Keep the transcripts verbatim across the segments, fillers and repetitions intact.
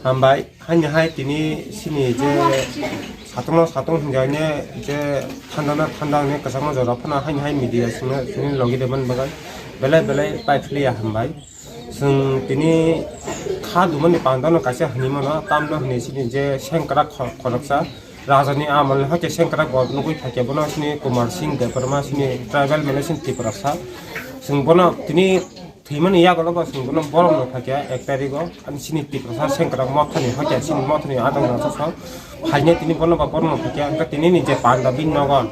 Hambai, haini hai tini sini je satungno satung hinjai ne je thanda no thanda hinwi kwchangma jora phano haini hai media sini sini logi de man bagai belai belai pai philiya hambai. Chwng tini kha dumani panda no kaisa hinwi mano, tamno hinwi sini je sengkrak kho-, khoroksa. Rajani amal ni hoite sengkrak bo nugwi thakya bono sini Kumar Singh Debbarma sini tribal mane sini Tiprasa. Chwng bono tini thwimani yagulo bo chwng bono borom no thakya ek tarikgo ani sini Tiprasa sengkrak mothani hoite sini mothani adong rasa so. Phaina tini bono bo borom no thakya hwnkhe tini ni je panda bini nogo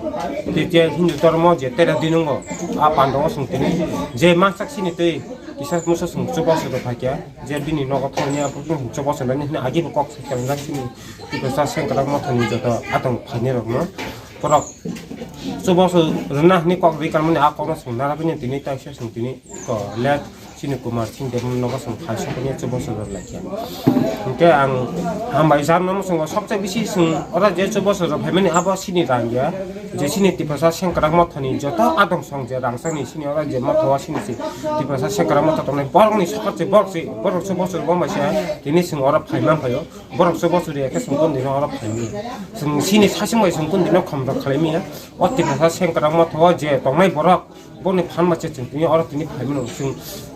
tei je Hindu dhormo je tera dinungo a panda o chwng tini je mangsak sini tei kisa musa chwng chubachu rw thakya je bini nogo thangni a chwng chubachu rwni hwnwi agi bo kok sai khe wngjak sini. Tiprasa sengkrak mothani joto atong phainai rokno borok chubachu rwna hwnwi kok ri kanmani a kokno chwng narwgwini tini taisa chwng tini ko let sini Kumar Singh Debbarma nogo chwng phai sokni chubachu rw laikha. Hwnkhe ang hambai jarno mwswngo sobse bisi chwng oro je chubachu rw phaimani abo sini rang ya je sini Tiprasa sengkrak mothani joto atong song je rangchakni sini oro je motha o sini se Tiprasa sengkrak motha tongnai borokni sokar se borok se borok chubachu rw bai se tini chwng oro phai man phaio. Borok se bochori ya khe chwng kundino oro phaimani. Chwng sini sasing bai chwng kundino khomrok khlaimaya. O Tiprasa sengkrak motha o je tongnai borok boni phan bai se chwng tini oro tini phaimano. Chwng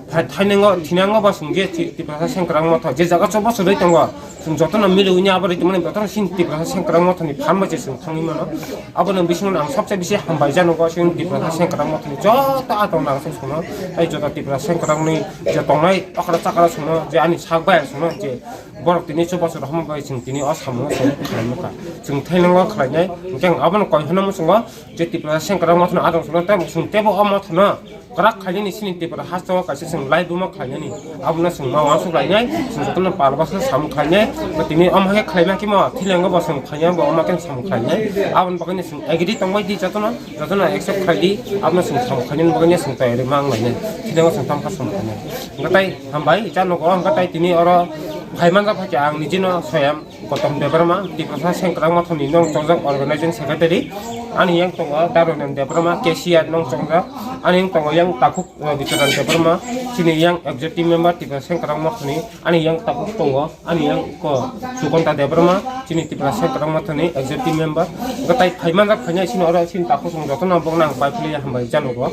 thai-, thainango thinango ba chwng je Ti-, Tiprasa sengkrak motha je jaga se bochorwi tongo. Chwng jotono miliwi ni abo rwi tongmani jotono sini Tiprasa sengkrak mothani phan bai se chwng thangwi mano. Abono bisingo ang sobse bisi hambai jano go sini Tiprasa sengkrak mothani joto atong nang chwng sono. Tai joto Tiprasa sengkrak ni je tongnai okra chakra sono je ani sak bai sono je Borok tini chubachu rok hwnba bai chwng tini o samung o chwng khlai nukha. Chwng thainango khlainai, hwnkhe ang abono koi hwnna muchungo je Tiprasa sengkrak mothano adong chwngno tei chwng teibo o mothano kwrak khlainani sini Tipra hasteo kaisa chwng laibuma khlainani. Abono chwng ma uansuk lainai, chwng jotono palbasa samung khlainai. Bo tini omo khe khlaima khe mo thilango bo chwng khlainai, bo omo khe samung khlainai. Aboni bagwi chwng agree tongbai di jotono, jotono accept khlai di. Abono chwng samung khlainani bagwi chwng tayari ma wng lainai. Thilango chwng tamkha samung khlainai. Hwnkhe tai hambai, jano go hwnkhe tai tini oro phai manjak phaikha ang nijino Soyam Gautam Debbarma, Tiprasa Sengkrak Mothani nong chongjak Organizing Secretary. Ani yang tongo Darunan Debbarma, cashier nong chongjak. Ani yang tongo yang takhuk, uh, Bicharan Debbarma, chini yang executive member Tiprasa Sengkrak Mothani. Ani yang takhuk tongo, ani yang ko Sukonta Debbarma, chini Tiprasa Sengkrak Mothani executive member. Hwnkhe tai phai manjak phainai chini oro chini takhuk song jotono boknang bai philiya hambai jano go.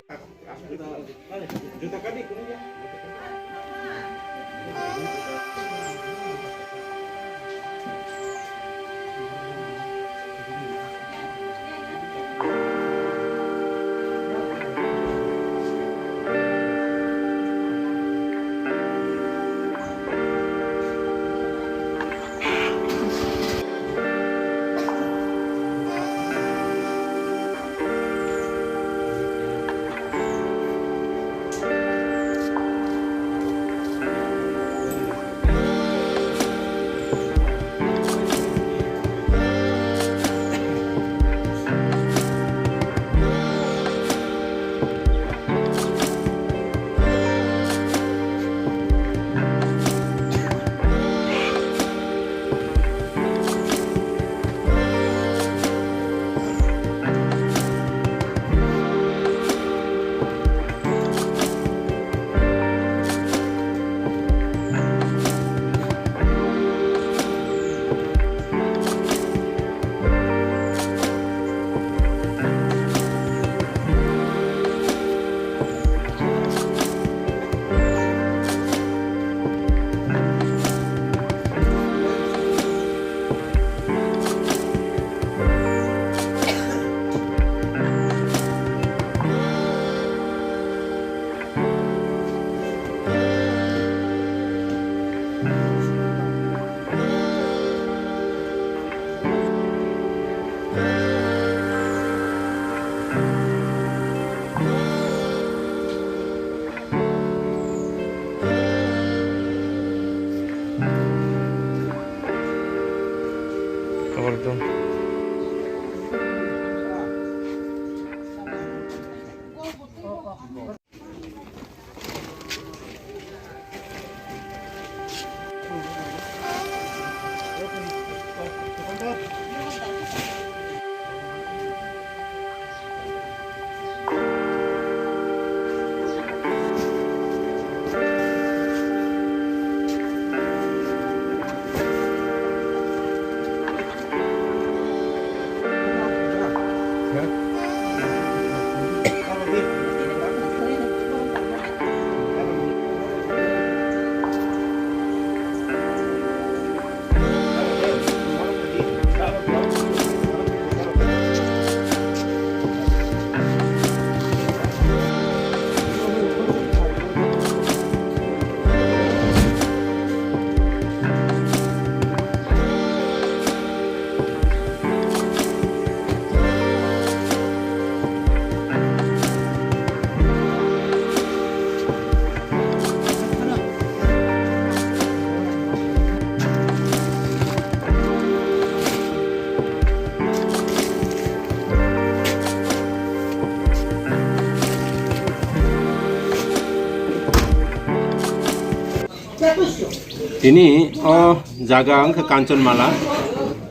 Tini o jaga wngkha Kanchanmala,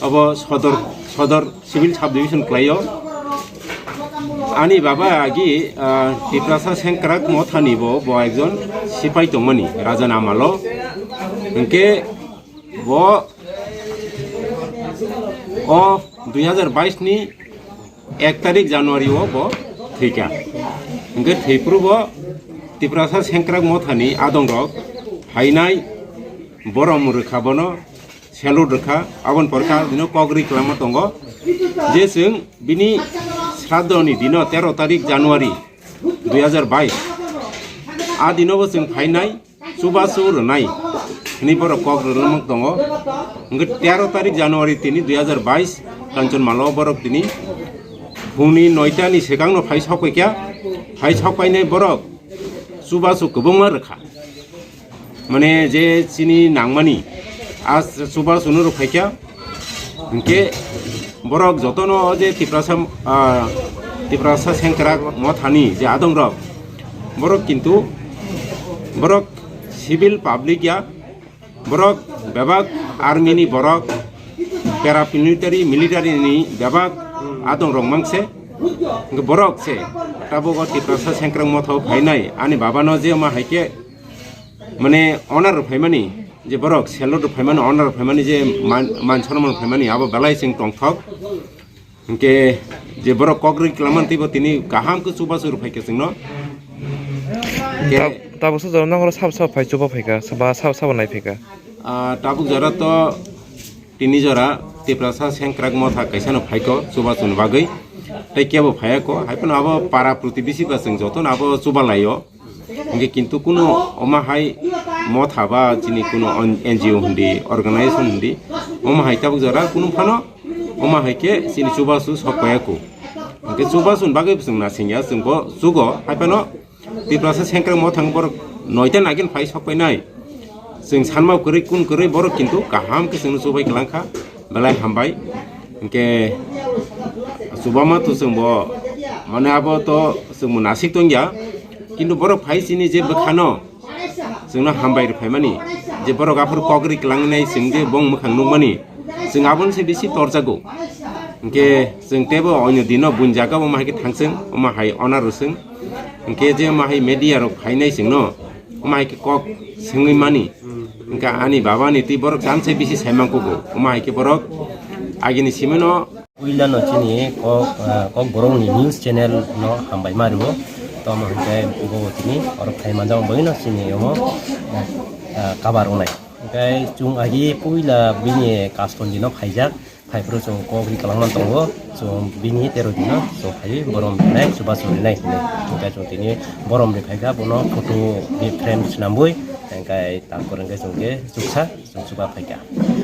obo Sodor, Sodor Civil Subdivision kwlaio. Ani baba agi, ah, Tiprasa Sengkrak Mothani bo, bo ekjon sipai tongmani, Raja Namalo. Hwnkhe bo o dui hazar bais ni ek tarik January o bo thwikha. Hwnkhe thwiphuru bo Tiprasa Sengkrak Mothani adongrok phainai borom rwkha bono. Salute rwkha, aboni pore kha dino kok ri kwlangma tongo je chwng bini sraddho ni dino tero tarik January dui hazar bais. A dino bo chwng phainai chubachu rwnai hwnwi borok kok rwlwmwk tongo. Hwnkhe tero tarik January tini dui hazar bais Kanchanmala o borok tini phungni noita ni swkang no phai sok paikha, phai sok painai borok chubachu kwbangma rwkha. Mane je chini nangmani a chubachu no rwphaikha. Hwnkhe borok jotono je Tiprasa, ah, Tiprasa Sengkrak Mothani je adongrok, borok kintu borok civil public ya, borok bebak army ni borok, paramilitary, military ni bebak adongrok mangse. Hwnkhe borok se tabuk o Tiprasa Sengkrak Motha o phainai ani babano je ma hai khe mane honor rw phaimani, je borok salute rw phaimani, honor rw phaimani, je man, man sonman rw phaimani, abo belai chwng tongthok. Hwnkhe je borok kok ri kwlangmani teibo tini kaham khe chubachu rw phaikha chwngno. Hwnkhe Tab-, tabuksa jora nang oro sabo sabo phai chuba phaikha, ba sabo sabo nai phaikha. Ah, tabuk jora to tini jora Tiprasa Sengkrak Motha kaisa no phaikho chubachu ni bagwi. Tei kebo phaiya kho, hai phano abo para protibesi ba chwng jotono abo chuba laio. Hingke kintu kuno omo hai motha ba chini kuno on-, N G O hindi, organization hindi, omo hai tabuk jora kunu phano omo hai khe chini chubachu sok paiya kho. Hingke chubachu ni bagwi bo chwng nasingya, chwng bo chugo, hai phano Tiprasa Sengkrak Mothang borok noita nagin phai sok painai. Chwng sanma kwrwi kun kwrwi borok kintu kaham khe chwngno chubai kwlangkha, belai hambai. Hingke chubama to chwngbo mane abo to chwngbo nasik tongya, kintu borok phai chini je bwkhano chwngno hambai rw phaimani, je borok aphuru kok ri kwlangnai chwng je bong mwkhang nukmani, chwng aboni se bisi torjago. Hingke chwng teibo oino dino buini jaga omo hai khe thangchwng, omo hai honor rwchwng. Hingke je omo hai media rok phainai chwngno, omo hai khe kok swngwi mani. Hingke ani baba ni twi borok chance bisi saimang kugo. Omo hai khe borok agini simino. Puila no chini kok, ah, kok borok ni news channel no hambai ma rwo. Tomo hingke bo tini oro phai manjak bagwi no chini omo, ah, kabar wngnai. Hingke chwng agi puila bini kaston dino phaijak. Phaiphuru chwng kok ri kwlangma tongo, chwng bini tero dino chwng phaiwi borom rinai, chubachu rinai hinwi. Hingke chwng tini borom ri phaikha, bono photo ni frame swnambui, hingke tarpor hingke chwng khe chuksa chwng chuba phaikha.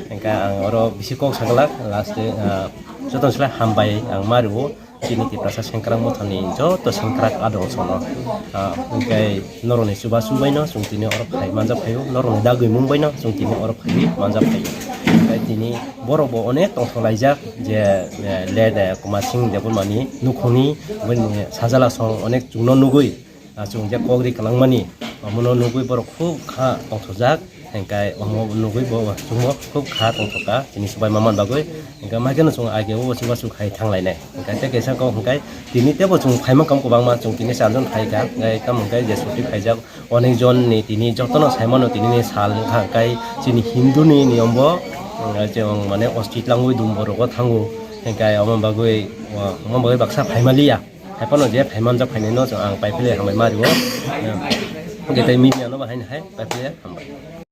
Hingke ang oro bisi kok saglak, last day, ah, jotono slai hambai ang ma rwo, chini Tiprasa Sengkrak Mothani joto Sengkrak adong sono. Ah, hingke norokni chubachu baino chwng tini oro phai manjak phaio, norokni dagwimung baino chwng tini oro phaiwi manjak phaio. Hingke tini borok bo onek tongthok laijak je, eh, late, eh, Kumar Singh Debbarmani nukhungni bini sajla song onek chwngno nugwi, ah, chwng je kok ri kwlangmani, omono nugwi borok khub kha tongthokjak, hingke omo nugwi bo chwngno khub kha tongthokha chini chubai ma man bagwi. Hingke maikhe no chwng age o chubachu khai thanglainai. Hingke tei kaisa kok hingke tini teibo chwng phaima kamo kwbangma, chwng tini charjon phaikha, hingke tamo hingke je chuti phaijak, onek jon ni tini jotono saimano tini ni sal wngkha, hingke chini Hindu ni niyom bo, mm, chwng mane osti tlangwi dumbo rogo thango, hingke omo bagwi, omo bagwi baksa phaimaliya. Haiphano je phaimanjak phainai no chwng ang paiphailai hambai ma rwo. Hingke tei media no bo haino hai paiphailai hambai.